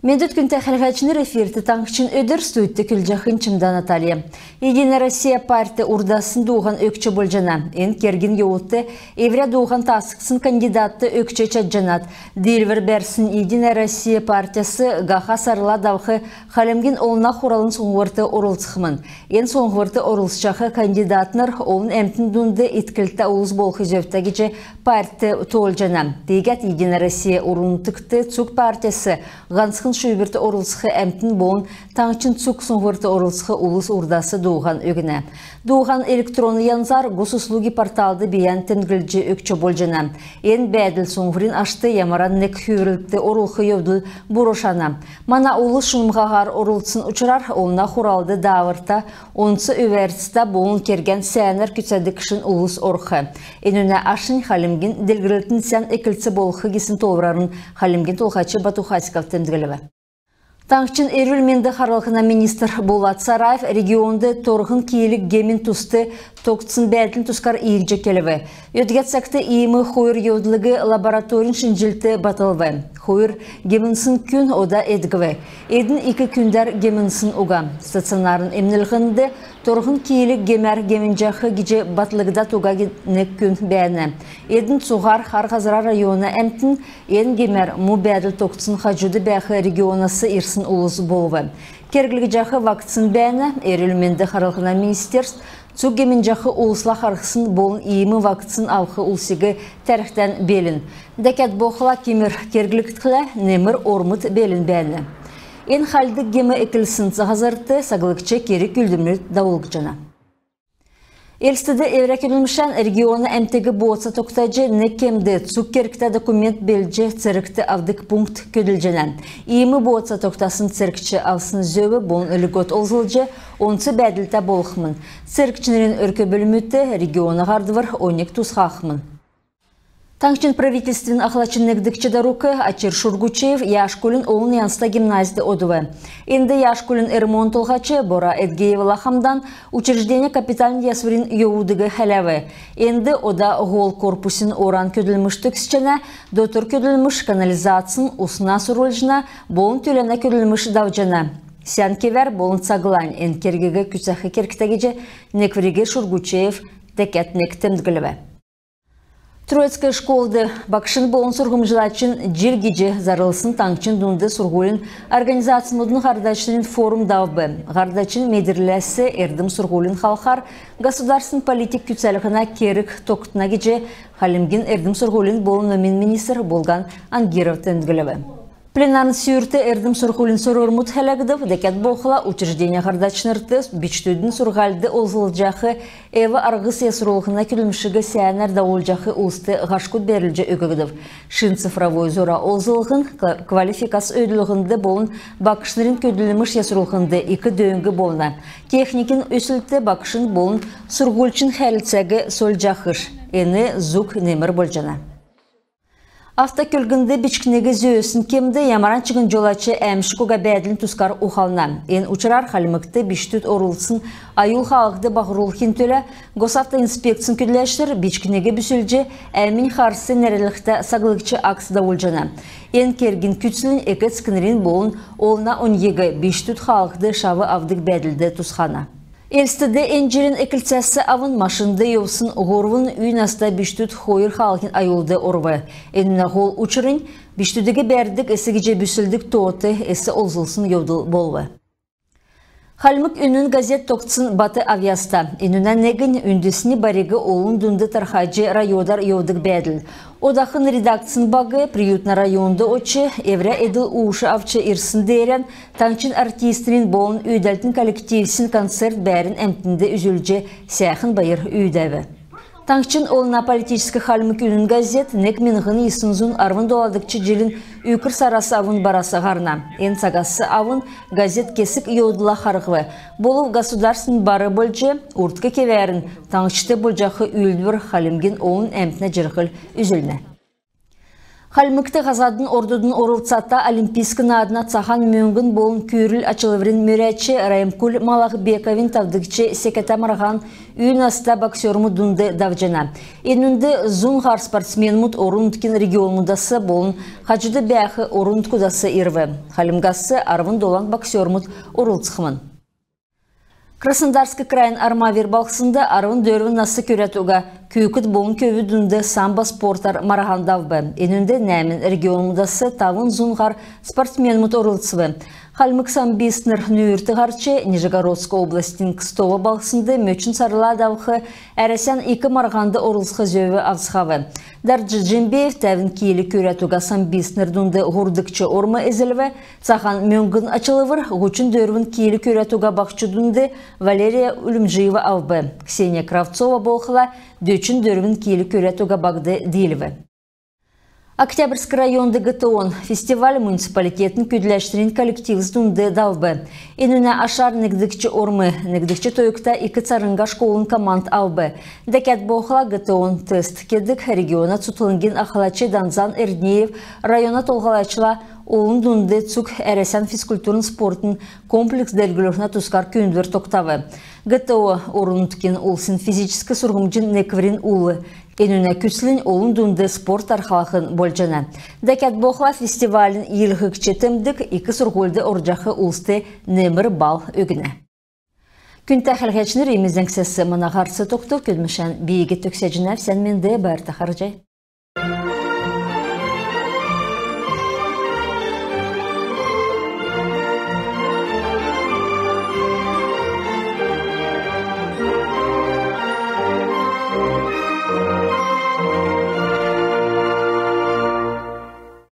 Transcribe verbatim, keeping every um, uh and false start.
Мендвт, күндтә хәләһәчнр! Эфирт «Таңһчин өдр», студьд көдлҗәхнь Чимдә Наталья. «Единая Россия» парть урдаснь дууһан өгч болҗана. Эн кергин йовудт эврә дууһан таасгдсн кандидатт өгч чадҗанат. Диилвр бәрсн «Единая Россия» партяс һаха сарла давх Хальмгин Олна Хуралын суңһврт орлцхмн. Эн суңһврт орлцҗах кандидатнр олн әмтн дунд итклтә улс болх зөвтә гиҗ парть тоолҗана. Тиигәд «Единая Россия» орн-нутгт цуг партяс һанцхн шүүврт орлцх әмтн болн таңһчин цуг суңһврт орлцх улс урдас дууһан өгнә. Дууһан электронн янзар «Госуслуги» порталд бийән темдглҗ өгч болҗана. Эн бәәдл суңһврин ашт ямаран нег хүврлтд орулх йовдл бурушана. Мана улс шунмһаһар орлцсн учрар Олна Хуралд дааврта онц өвәрцтә болн кергән сәәнәр күцәдг шин улс орх. Энүнә ашнь Хальмгин делгрлтин сән эклц болх гисн тоолврарн Хальмгин Толһач Бату Хасиков темдглв. Таңһчин эрүл-менд харлһна министр Булат Сараев регионд торһн киилг гемин туст тогтсн бәәдлин тускар иигҗ келв. Өдгә цагт иим хойр йовдлыг лабораторин шинҗлт батлв. Хойр гемнсн күн ода эдгв. Эдн ик күндәр гемнсн уга. Стационарн эмнлһнд торһн киилг гемәр гемнҗәх гиҗ батлгдад уга нег күн бәәнә. Эдн цуһар Хар Һазра района әмтн. Эн гемәр му бәәдл тогтсн хаҗуд бәәх регионас ирсн улс болв. Керглгдҗәх вакцин бәәнә. Эрүл-менд харлһна министерств цуг гемнҗәх улсла харһсн болн иим вакцин авх улсиг тәрхдән белн. Дәкәд болхла, кемр керглгдхлә, немр ормд белн бәәнә. Эн хальдг гем эклсн һазрт саглгч керг-үүлдврмүд давулгдҗана. Элстд эврә көдлмшән региона әмтиг бооца тогтаҗ, нег кемд цуг кергтә документ белдҗ цергт авдг пункт көдлҗәнә. Иим бооца тогтасн цергч авсн зөв болн льгот олзлҗ онц бәәдлтә болхмн. Цергчнрин өрк-бүлмүдт региона һардвр оньг тусхахмн. Таңһчин правительствин ахлачин негдгч дарук Очир Шургучеев Яшкулин олн янзта гимназьд одв. Энд Яшкулин РМО-н толһач Бора Эдгеевла хамдан учрежденин капитальн ясврин йовудыг хәләв. Энд ода һол корпусин оран көдлмш төгсчәнә, дотр көдлмш, канализацин, усна сурулҗна болн түләнә көдлмш давҗана. Сән кевәр болн цаглань эн кергиг күцәх кергтә гиҗ неквриг Шургучеев дәкәд нег темдглв. Троицк школд «Багшин болн сурһмҗлачин җил» гиҗ зарлсн таңһчин дунд сурһулин организацмудын һардачнрин форум давв. Һардачин медрләс эрдм-сурһулин халхар государственн политик күцәлһнә керг тогтна гиҗ Хальмгин эрдм-сурһулин болн номин министр Булган Ангиров темдглв. Пленарн сүүрт эрдм-сурһулин сурврмуд хәләгдв. Дәкәд болхла, учрежденин һардачнрт бичкдүдин сурһульд олзлҗах эв-арһс ясрулһна көдлмшиг сәәнәр давулҗах улст һашкуд бәрүлҗ өггдв. Шин цифровой зура олзллһн ква-, квалификац өөдлүллһнд болн багшнрин көдлмш ясруллһнд ик дөң болна. Техникин өслт багшин болн сурһульчин хәрлцәг сольҗахш. Эн зуг немр болҗана. Автокөлгнд бичкниг зөөсн кемд ямаран чигн җолач әәмшг уга бәәдлин тускар ухална. Эн учрар Хальмгт бичкдүд орлцсн аюл хаалһд баһрулхин төлә Госавтоинспекцин көдләчнр бичкниг бүслҗ «Әминь харс» нерәдлһтә саглгч акц давулҗана. Эн кергин күцлнь эк-эцкнрин болн олна оньгиг бичкдүд хаалһд шав авдг бәәдлд тусхана. Элстд эн җилин эклцәс авн машинд йовсн һурвн үй наста бичкдүд хойр хаалһин аюлд орв. Энүнә һол учрнь — бичкдүдиг бәрдг эс гиҗ бүслдг тоот эс олзлсн йовдл болв. «Хальмг үнн» газет тогтсн бат авъяста. Энүнә негнь — үндсни бариг олн дунд тархаҗ, районар йовдг бәәдл. Одахн редакцин баг Приютна районд одҗ, эврә эдл-уш авч ирсн деерән таңһчин артистнрин болн үүдәлтин коллективсин концерт бәәрн әмтнд үзүлҗ, сәәхн байр үүдәв. Таңһчин олна-политическ «Хальмг үнн» газет нег миңһн йисн зун арвн доладгч җилин үкр сарас авн барас һарна. Эн цагас авн газет кесг йовдла харһв. Болв государственн бар болҗ, урдк кевәрн таңһчд болҗах үүлдвр хальмгин олн әмтнә җирһл үзүлнә. Хальмгт һазадын ордудын орлцата олимпийск наадна цаһан мөңгн болн күрл ачлврин мөрәч Раймкуль Малахбековин тавдгч секәтә марһан үй наста боксермуд дунд давҗана. Энүнд зун һар спортсменмуд орн-нутгин регионмудас болн хаҗуд бәәх орн-нутгудас ирв. Хальмгас арвн долан боксермуд орлцхмн. Краснодарск крайин Армавир балһснд арвн дөрвн нас күрәд уга күүкд болн көвүд дунд самбо спортар марһан давв. Энүнд нәәмн регионмудас тавн зун һар спортсменмуд орлцв. Хальмг самбистнр нүүрт һарч, Нижегородск областин Кстово балһснд мөчн сарла давх Әрәсән ик марһанд орлцх зөв авцхав. Дарҗ Джимбеев тәвн кил күрәд уга самбистнр дунд һурвдгч орм эзлв. Цаһан мөңгн ачлвр һучн дөрвн кил күрәд уга баһчуд дунд Валерия Улюмджиева авв. Ксения Кравцова болхла дөчн дөрвн кил күрәд уга багд диилв. Октябрьск районд ГТО-н фестиваль муниципалитетин көдләчнрин коллективс дунд давв. Энүнә ашар негдгч орм негдгч тойгта Ик Царңга школын команд авв. Дәкәд болхла ГТО-н тест кедг региона цутхлңгин ахлач Данзан Эрднеев района толһалачла олн дунд цуг Әрәсән физкультурн-спортын комплекс делгрүллһнә тускар күүндвр тогтав. ГТО орн-нутгин улсин физическ сурһмҗин некврин ул. Энүнә күцлнь олн дунд спорт тархалһн болҗана. Дәкәд болхла фестивалин йилһгч темдг ик сурһульд орҗах улст немр балл өгнә. Күндтә хәләһәчнр, иим зәңгсәс мана һарц тогтв. Көдлмшән би төгсәҗәнәв. Сән менд, байрта харһий.